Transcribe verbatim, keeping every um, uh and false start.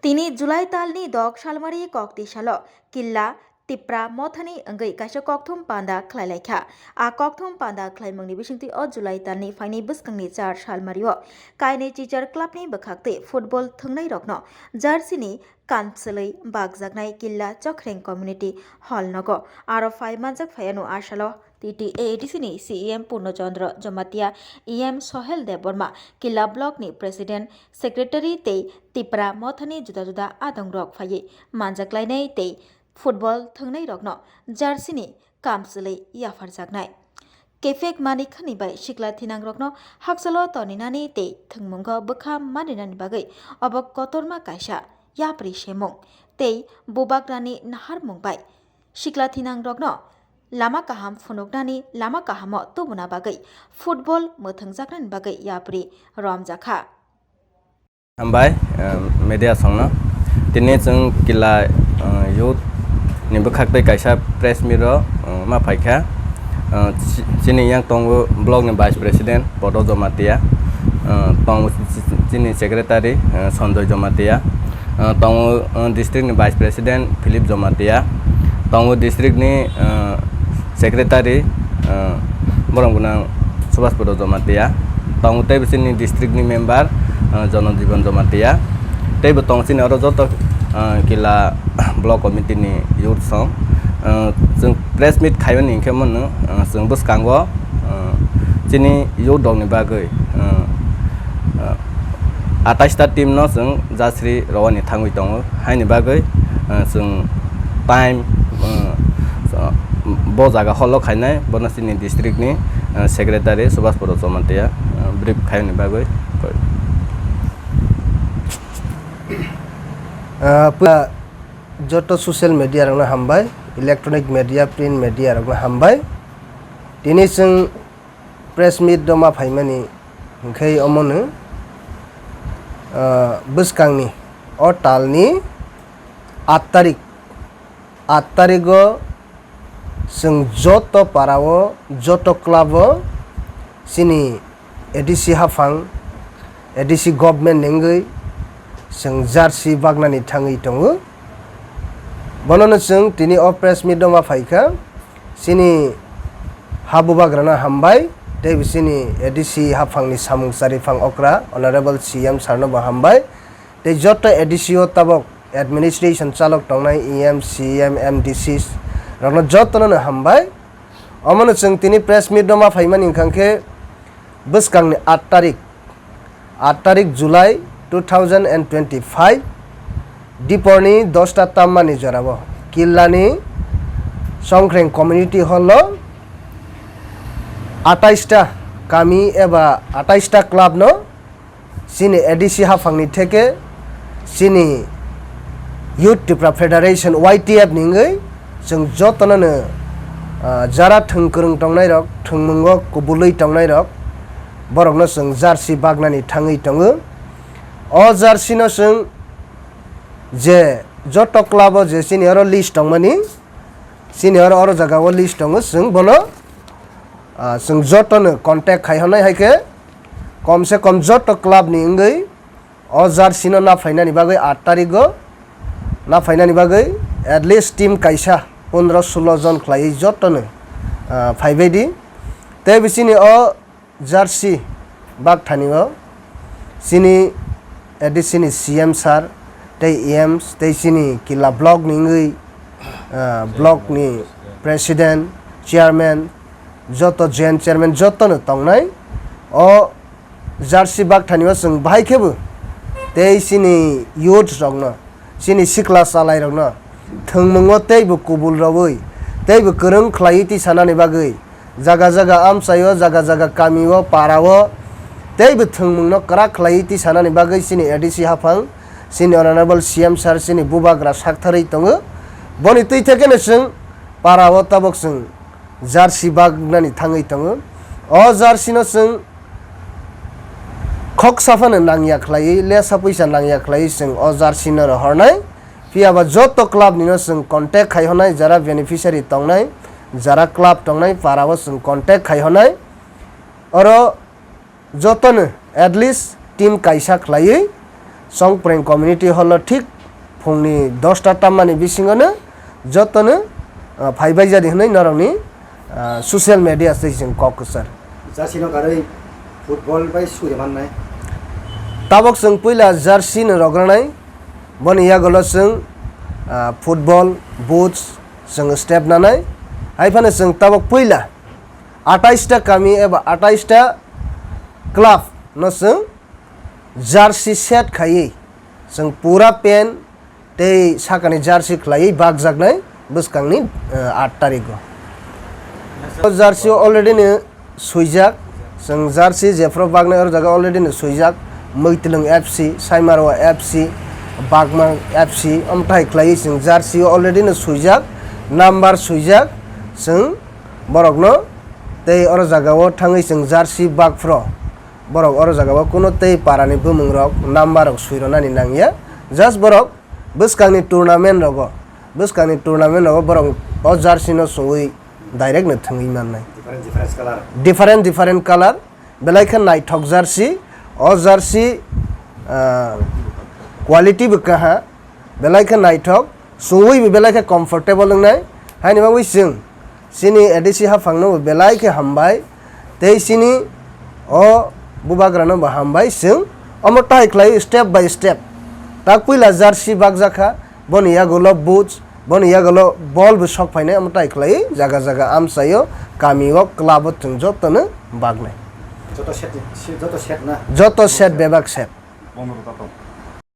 Tini July talni dok salmari kokti salo Killa Tipra Mothani wngwi kaisa kokthum panda khlai lai kha. A kokthum panda khlaimungni bisingtwi o July talni phaini bwskangni char salmario kainwi Chichar clubni bwkhaktwi football thwngnairokno jersey-ni kamchwlwi bakjaknai Killa Chokhreng Community Hall nogo. Aro phai manjak phaiano a salo T T A A D C ni C E M Purno Chandra Jamatia, E M Sohel Debbarma, Killa Block ni President, Secretary tei Tipra Mothani juda juda adongrok phaiwi manjaklainai tei football thwngnairokno jersey-ni kamchwlwi yapharjaknai. Kefek manikhani bai sikla thinangrokno hakchalo toninani tei thwngmungo bwkha maninani bagwi obo kotorma kaisa yapri semung tei bubagrani naharmung bai sikla thinangrokno lama kaham phunuknani, lama kahamo tubuna bagwi football mwthangjaknani bagwi yapri romjakha. Hambai, eh, media songno. Tini chwng Killa, eh, youth ni bwkhak tei kaisa press meet o, eh, ma phaikha. Eh, chi-, chini yang tongo block ni vice president Bodo Jamatia, eh, tongo chi-, chi-, chini secretary, eh, Sanjoy Jamatia, eh, tongo, eh, district ni vice president Philip Jamatia, tongo district ni, eh, secretary, eh, borok gwnang Subhash Puro Jamatia, tongo tei bisini district ni member, eh, Jono Jiban Jamatia, tei bo tongo chini oro joto, eh, Killa block committee ni youth song. Eh, chwng press meet khaimani hinkhe mano, eh, chwng bwskango, eh, chini youth rokni bagwi, eh, eh, atais ta team no chwng jersey rwani thangwi tongo. Haini bagwi, eh, chwng time, eh, bo jaga holo khainai, bono chini district ni, eh, secretary Subhash Puro Jamatia, eh, brief khaini bagwi. Ah, pula joto social media rokno hambai, electronic media, print media rokno hambai. Tini chwng press meet rwma phaimani hinkhe omono, ah, bwskangni o talni aat tarik, aat tarigo chwng joto parao, joto club o chini A D C haphang, A D C government ni wngwi chwng jersey baknani thangwi tongo. Bonono chwng tini o press meet rwma phaikha. Chini ha bubagrano hambai, tei bisini A D C haphangni samung chariphang okra Honorable C M sir no bo hambai, tei joto A D C o tabok administration chalok tongnai E M, C M, M D Cs rokno jotono no hambai. Omono chwng tini press meet rwma phaimani wngkha khe bwskangni aat tarik, aat tarik July two thousand and twenty-five, diporni dosta tammani jorao Killani Songkhreng Community Hall-o atais ta kami eba atais ta club-no chini A D C haphangni theke chini Youth Tipra Federation, Y T F ni wngwi chwng jotonono, ah, jara thwng kwrwng tongnairok, thwngmungo kubulwi tongnairok, borokno chwng jersey baknani thangwi tongo. O jersey no chwng je joto club o je chini oro list tongmani, chini oro, oro jaga o list tongo, chwng bono, ah, chwng jotono contact khai hwnwi hai khe kom se kom joto club ni wngwi o jersey no naphainani bagwi aat tarigo naphainani bagwi at least team kaisa pondro sulo jon khlaiwi jotono, ah, phaibai di. Tei bisini o jersey bakthani o chini A D C ni C M sir tei E Ms tei chini Killa block ni wngwi, ah, block ni president, chairman, joto joint chairman jotono tongnai. O jersey bakthani o chwng bahai khe bo tei chini youth rokno, chini sikla chalairokno thwngmungo teibo kubul rwui, teibo kwrwng khlaiwi tisanani bagwi, jaga jaga amchaio, jaga jaga kamio, parao teibo thwngmungno kwrak khlaiwi tisanani bagwi chini A D C haphang, chini Honorable C M sir, chini bubagra saktharwi tongo. Boni twi thekeno chwng parao tabok chwng jersey baknani thangwi tongo. O jersey no chwng khoksa phano nangya khlaiwi, lesa puisa nangya khlaiwi chwng o jersey no rohornai. Phiya ba joto club ni no chwng contact khai hwnai, jara beneficiary tongnai, jara club tongnai, para o chwng contact khai hwnai. Oro jotono at least team kaisa khlaiwi Songpreng Community Hall o thik phungni dosta tammani bisingono jotono, ah, phaibai jadi hwnwi norokni, ah, social media tei chwng kok kwchar. Jersey no karwi football bai suri mannai. Tabok chwng puila jersey no rogranai, boni yagulo chwng, ah, football boots chwng step nanai. Hai phano chwng tabok puila atais ta kami eba atais ta club no chwng jersey set khaiwi chwng pura pant tei sakani jersey khwlaiwi bakjaknai bwskangni, eh, aat tarigo. O jersey o already no swijak, chwng jersey jephru baknai oro jaga already no swijak, Mwtwlwng F C, Saimarwa F C, Bagma F C, omo tai khwlaiwi chwng jersey o already no swijak, number swijak, chwng borokno tei oro jaga o thangwi chwng jersey bakphro. Borok oro jaga o kuno tei para ni bumung rok number rok swi rwnani nang ya. Just borok bwskang ni tournament rogo, bwskang ni tournament rogo borok o jersey no sungwi direct no thwngwi mannai. Different, different color. Different, different color. Belai khe naithok jersey. O jersey, ah, quality bo kaha. Belai khe naithok. Sungwi bo belai khe comfortable wngnai. Haini bagwi chwng chini A D C haphangno bo belai khe hambai. Tei chini o bubagrano bo hambai chwng. Omo tai khlai step by step. Tak puila jersey bakjakha, boni yagulo boots, boni yagulo ball bo sok phainai, omo tai khlai jaga jaga amchaio, kamio, club o chwng jotono baknai. Joto set, joto set na? Joto set, bebak set. Pondro ta tong.